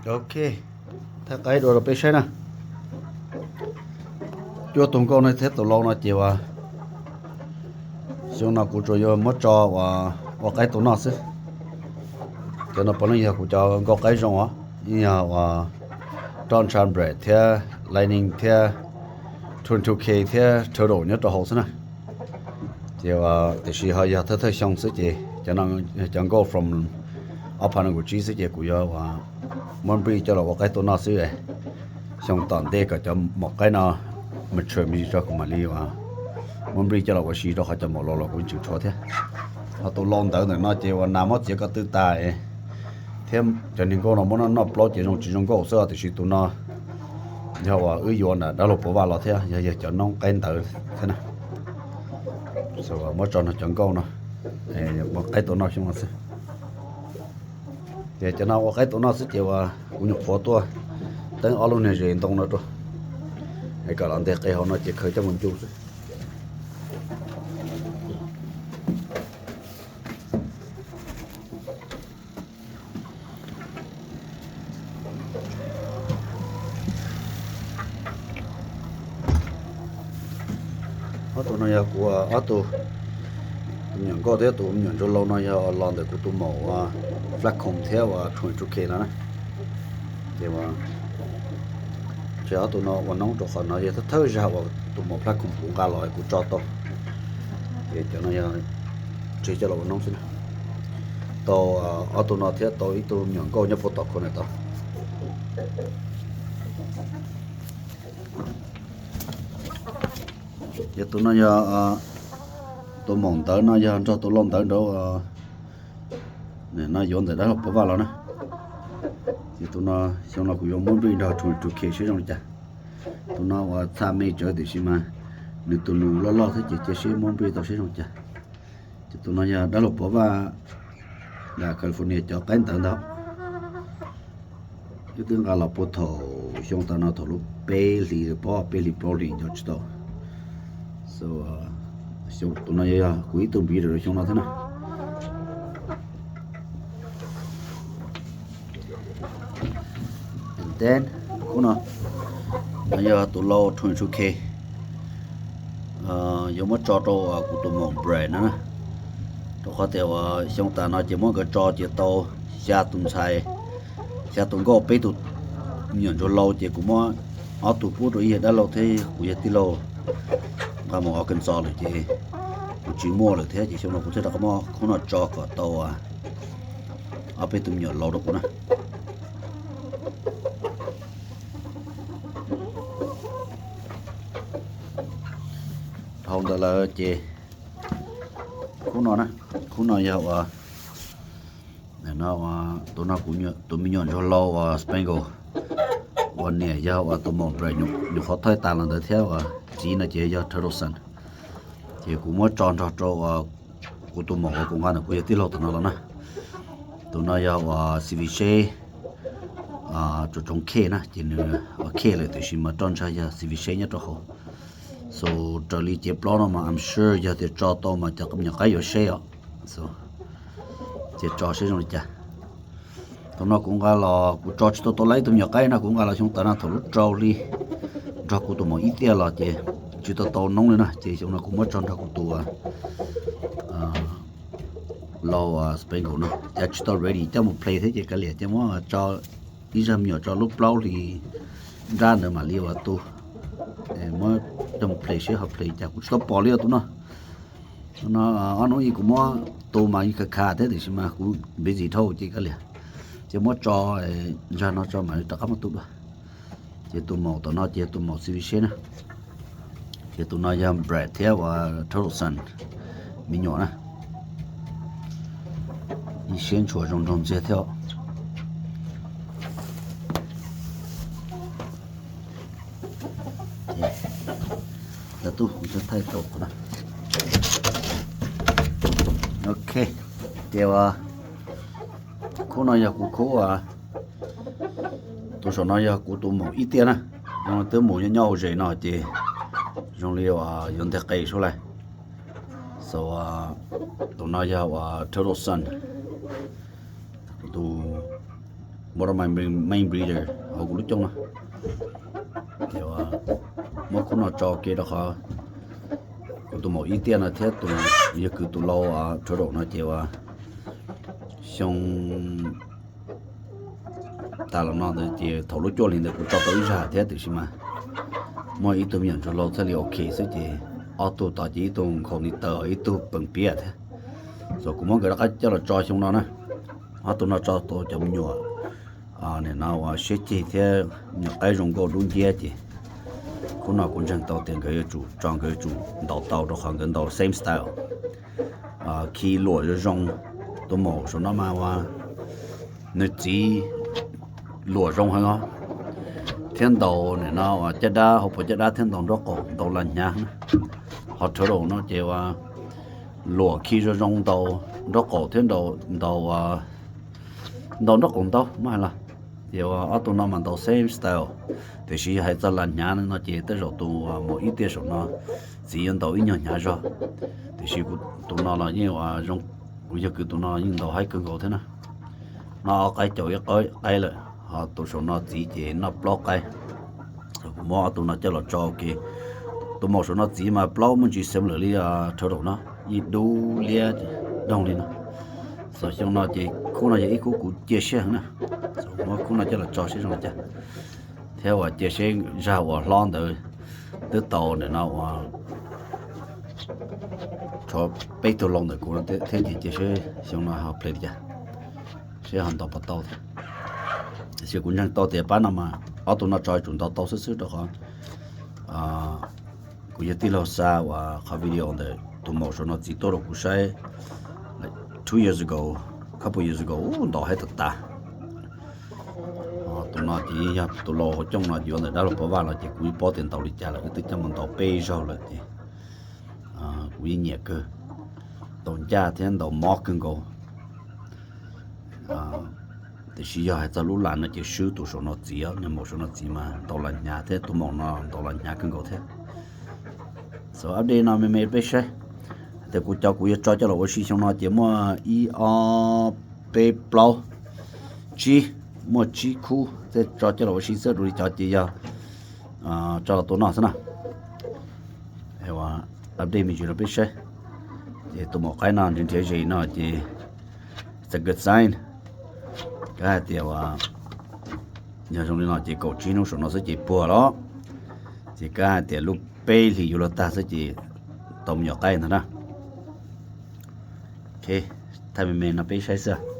Ok, thaij qaib dua rau peb saib na. Cuaj tus nkauj no thiab tus lau no ces uas xyoo no kuv tsuas yuav muab tso ua qaib tus noj xwb. Cov no puav leej yog kuv cov nkauj qaib zoo os, yeej yog uas Don Chan Brad thiab Lightning thiab Twenty K thiab Turtle nyob rau hauv xwb na. Ces tiam sis ho yog thawj thawj xyoo xwb ces cov nkauj from ob phav nees nkaum tsib xwb ces kuv yuav uas muab breed coj los ua qaib tua noj xwb. Xyoo tom ntej kom cov maum qaib no mature me ntsis tso kuv mam li uas muab breed coj los ua si rau qhov cov maum laus los kuv tseem tshuav thiab. Ho tus lau ntawd ntawm no ces uas nas muab txiav ko tw tas thiab cov niag nkauj no muab noj noj plaub ces zoo tsis zoo nkauj xwb os, tiam sis tus no yog uas wb yuav nram dab laug Pov Vaj los thiab yog yawg cov noob qaib ntawd thiab na. Muab tso nrog cov nkauj no ua qaib tua noj xyoo no xwb. Ces cov no ua qaib tua noj xwb ces uas kuv nyuam qhuav tuaj teeb ob lub niag zes ntoo no rau, es kom los nteg qe hauv no ces khaws coj mus ncu xwb. Ob tug no yog kuv ob tug, tus me nyuam nkauj thiab tus me nyuam ntsuag lau no yog los ntawm kuv tus maum uas Flat Comb thiab uas Twenty K no na. Ces ob tug no ua noob rau qhov no yog thawj thawj zaug uas tus maum Flat Comb kuv nqa los kuv tso tau. Ces cov no yog tseg coj los ua noob xwb na. Tau ob tug no thiab tau ib tug me nyuam nkauj nyob puag tom khau no tau. Ces tus no yog tus maum ntawd no yog nrog tus lau ntawd nraud no yuav ntawm dab laug Pov Vaj los na. Ces tus no xyoo no kuv yuav muab breed nrog Twenty K seb zoo li cas. Tus no uas txha me tsawv tiam sis mas nws tus nus loj loj thiab ces cia seb muab breed tau seb zoo li cas. Ces tus no yog dab laug Pov Vaj nram California cov qaib ntawd ntag. Wb twb nqa los puag thaum xyoo tas no thaum lub peb hlis pab peb hlis plaub hlis nco tsis tau. Tus no yog kuv ib tug breeder xyoo no thiab na. Then khub no, no yog tus lau Twenty K, yuav muab tso rau kuv tus maum Brad no na. Rau qhov tias uas xyoo tas no ces muab nkawd tso ces tau xya tus ntxhais, xya tus nkauj, peb tus me nyuam ntsuag lau ces kuv muab ob tug pub rau ib yawg dab laug thiab kuv yawg tij laug nqa mus Arkansas lawm ces kuv tsis muaj lawm thiab ces xyoo no kuv thiaj rov qab muab khub no tso kom tau ob peb tus me nyuam lau rau kuv na. Dhau ntawd lawm ces khub no, khub no yog uas, tus no kuv tus me nyuam ntsuag lau uas Spangle uas niam yog uas tus maum Brad nyuam qhuav thawj tas los ntawd thiab uas txiv no ces yog Turtleson. Ces kuv muab tso nrog rau uas kuv tus maum uas kuv nqa ntawm kuv yawg tij laug tom no los na. Tus no yog uas Ceviche tsoom tsoom khej na, ces nws ua khej lawm tiam sis mas roj ntsha yog Ceviche nyob rau hauv. So raws li cev plaub no mas I'm sure yog tias tso tau mas cov me nyuam qaib yuav seb os. Ces tso seb zoo li cas. Thaum no kuv nqa los kuv tso tsis tau tau lawm ib tug me nyuam qaib no, kuv nqa los xyoo tas no thaum lub rau hli nrog kuv tus maum ib tiaj los ces tsis tau tau noob li na, ces xyoo no kuv muab tso nrog kuv tus lau Spangle no, cas tsis tau ready coj mus play thiab ces kav liam ces muab tso ib zag me nyuam tso lub plaub hli nrab ntawd mam li ua tu, muab coj mus play seb ho play cas, kuv tsis tau pom li os tus no. Tus no ob hnub ib kuv muab tu mas yeej khav khav thiab tiam sis mas kuv busy dhau ces kav liam, ces muab tso zag no tso mam li rov qab muab tu dua. Ces tus maum tom no ces tus maum Ceviche na. Ces tus no yog Brad thiab uas Turtleson me nyuam na. Ib siab ntshua zoo nraug ntxiag thiab. Thaij tau. Ok, ces uas khub no yog kuv khub, tus saum no yog kuv tus maum ib tiaj na. Zoo li twb mus nyob nyob hauv zes no ces zoo li uas yuav nteg qe suab lawm. So tus no yog uas Turtleson, tus Motor Main Breeder hauv kuv lub cooj no. Ces muab khub no tso ke rau qhov kuv tus maum ib tiaj no thiab tus yawg kws tus lau turtle no ces ua xyoo tas los no ntawd ces thaum lub cuaj hli ntawd kuv tso tau ib zag thiab tiam sis mas muaj ib tug me nyuam ntsuag hlau txhaj li ok xwb ces ob tug tod ces ib tug nkhaus ni taw ib tug pees piab thiab. Txawm kuv muab nkawd rov qab coj los tso xyoo no na, ob tug no tso tau cov me nyuam nim no uas siab ceg thiab me nyuam qaib zoo nkauj dub nciab ces khub no kuv ntseeg tau tias nkawd yuav tsum tso nkawd yuav tsum ntaus tau rau qhov nkawd ntaus same style. Khi luam zoo zoo, tus maum saum no mas ua nws txiv luam zoo heev os, thiab ntaus nim no uas caj dab hauv paus caj dab thiab ntaus nraub qaum ntaus las hnyav na. Ho turtle no ces ua luam khi zoo zoo ntaus nraub qaum thiab ntaus ntaus nraub qaum ntau muab hais los. Ces ua ob tug no mas ntaus same style, tiam sis yog hais txog las hnyav no ces tej zaum tus maum ib tiaj saum no txiv yuav ntaus ib nyuag hnyav zog. Tiam sis tus no los yeej ua zoo, kuv yawg kws tus no yeej ntaus haib kawg nkaus thiab na. Noj ob qaib caum ib qaib lawm, ho tus saum no txiv ces noj plaub qaib. Kuv muab ob tug no coj los tso ke. Tus maum saum no txiv mas plaub muaj ntsis xeem lawm li turtle no, yeej dub liab doog li no. Xav xyoo no ces khub no yog ib khub kuv cia siab heev na. Muab khub no coj los tso seb zoo li cas, thiab uas cia seb zag uas hlob ntawd twb tau nim no uas tshuav peb tug lau ntawm kuv no thiab ces cia seb xyoo no ho play li cas, seb ho ntaus puas tau thiab. Tiam sis kuv ntseeg tau tias pab no mas ob tug no tso yuav tsum ntaus tau xwb xwb rau qhov kuv yog tij laug xa uas qhov video ntawm tus maum saum no txiv tuaj rau kuv saib two years ago, couple years ago, ntaus haib tas tas. Tus no ces yeej yog tus lau hauv cooj no yuav ntawm dab laug Pov Vaj los ces kuv yeej paub tias ntaus li cas lawm, wb twb coj mus ntaus peb zaug lawm ces kuv yeej nyiam kawg. Ntaus ncaj thiab ntaus mob kawg nkaus. Tiam sis yog hais txog lub las no ces swb tus saum no txiv, nws maum saum no txiv mas ntaus las hnyav thiab tus maum no ntaus las hnyav kawg nkaus thiab. Xav update no me me peb saib. Tias kuv cov kuv yuav tso coj los ua si xyoo no ces muaj ib ob peb plaub tsib, muaj tsib khub thiaj tso coj los ua si xwb, dua li cov ces yog tso los tua noj xwb na. Update me ntsis rau peb saib. Ces tus maum qaib no nrhiav nrhiav zes no ces it's a good sign. Kav hais tias yog zoo li no ces kaum tsib hnub saum no xwb ces puag los. Ces kav hais tias lub peb hlis yuav luag tag xwb ces tau me nyuam qaib ntag na. Ok, thaij me me no peb saib xwb.